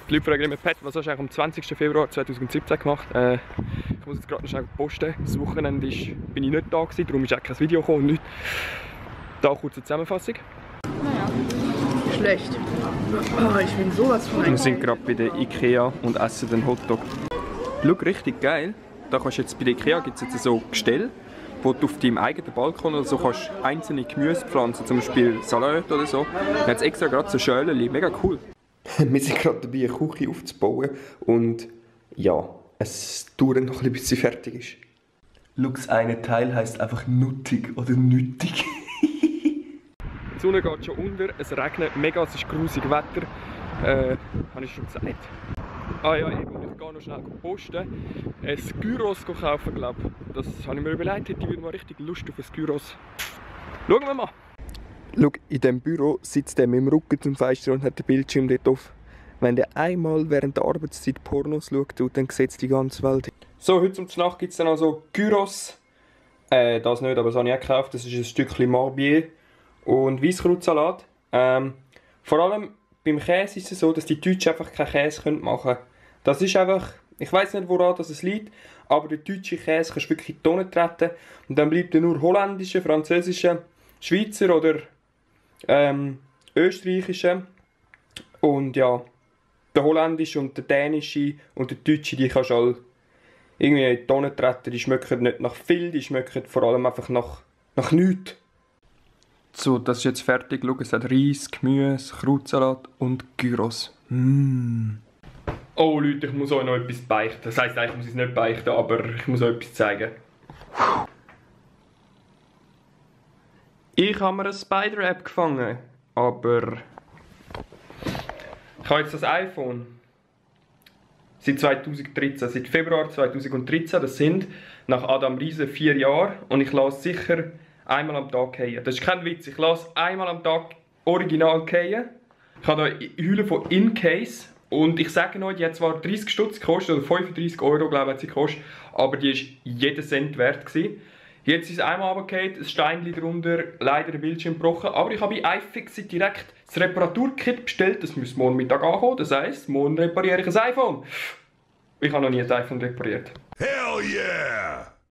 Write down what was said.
Die Leute fragen immer, Pat, was hast du eigentlich am 20. Februar 2017 gemacht? Ich muss jetzt gerade noch schnell posten. Das Wochenende bin ich nicht da gewesen, darum ist auch kein Video gekommen und nichts. Da kurz eine Zusammenfassung. Naja, schlecht. Oh, ich bin sowas von Wir sind gerade bei der Ikea und essen den Hotdog. Schau, richtig geil. Da kannst du jetzt bei der Ikea gibt es jetzt so Gestell, wo du auf deinem eigenen Balkon oder so kannst einzelne Gemüse pflanzen, zum Beispiel Salat oder so. Da hat es extra gerade so Schälchen, mega cool. Wir sind gerade dabei, eine Küche aufzubauen und ja, es dauert noch ein bisschen, bis sie fertig ist. Schau, das eine Teil heisst einfach nuttig oder nütig. Die Sonne geht schon unter, es regnet mega, es ist grusiges Wetter. Habe ich schon gesagt. Ah ja, eben, ich gehe noch schnell posten. Ein Gyros kaufen, glaube ich. Das habe ich mir überlegt, ich würde mal richtig Lust auf ein Gyros. Schauen wir mal. Schau, in diesem Büro sitzt er mit dem Rücken zum Fenster und hat den Bildschirm dort auf. Wenn der einmal während der Arbeitszeit Pornos schaut, dann sieht es die ganze Welt. So, heute zum Nacht gibt es dann also Gyros. Das nicht, aber das habe ich auch gekauft. Das ist ein Stückchen Marbier und Weisskrautsalat. Vor allem beim Käse ist es so, dass die Deutschen einfach keinen Käse machen können. Das ist einfach, ich weiß nicht woran das liegt, aber der deutsche Käse kannst du wirklich in die Tonne treten und dann bleibt nur holländischer, französischer, Schweizer oder österreichischer. Und ja, der holländische und der dänische und der deutsche, die kannst du alle irgendwie in die Tonne treten. Die schmecken nicht nach viel, die schmecken vor allem einfach nach nichts. So, das ist jetzt fertig. Schau, es hat Reis, Gemüse, Krautsalat und Gyros. Oh Leute, ich muss euch noch etwas beichten. Das heisst eigentlich muss ich es nicht beichten, aber ich muss euch etwas zeigen. Ich habe mir eine Spider-App gefangen, aber ich habe jetzt das iPhone seit 2013, seit Februar 2013. Das sind nach Adam Riese 4 Jahre und ich lasse sicher einmal am Tag fallen. Das ist kein Witz, ich lasse einmal am Tag original fallen. Ich habe hier Hülle von InCase und ich sage euch, die hat zwar 30 Stutz gekostet, oder 35 Euro glaube ich hat sie gekostet, aber die war jeden Cent wert gewesen. Jetzt ist es einmal runtergefallen, ein Steinchen drunter, leider der Bildschirm gebrochen, aber ich habe bei iFixit direkt das Reparaturkit bestellt, das muss morgen Mittag ankommen, das heisst, morgen repariere ich ein iPhone. Ich habe noch nie ein iPhone repariert. Hell yeah!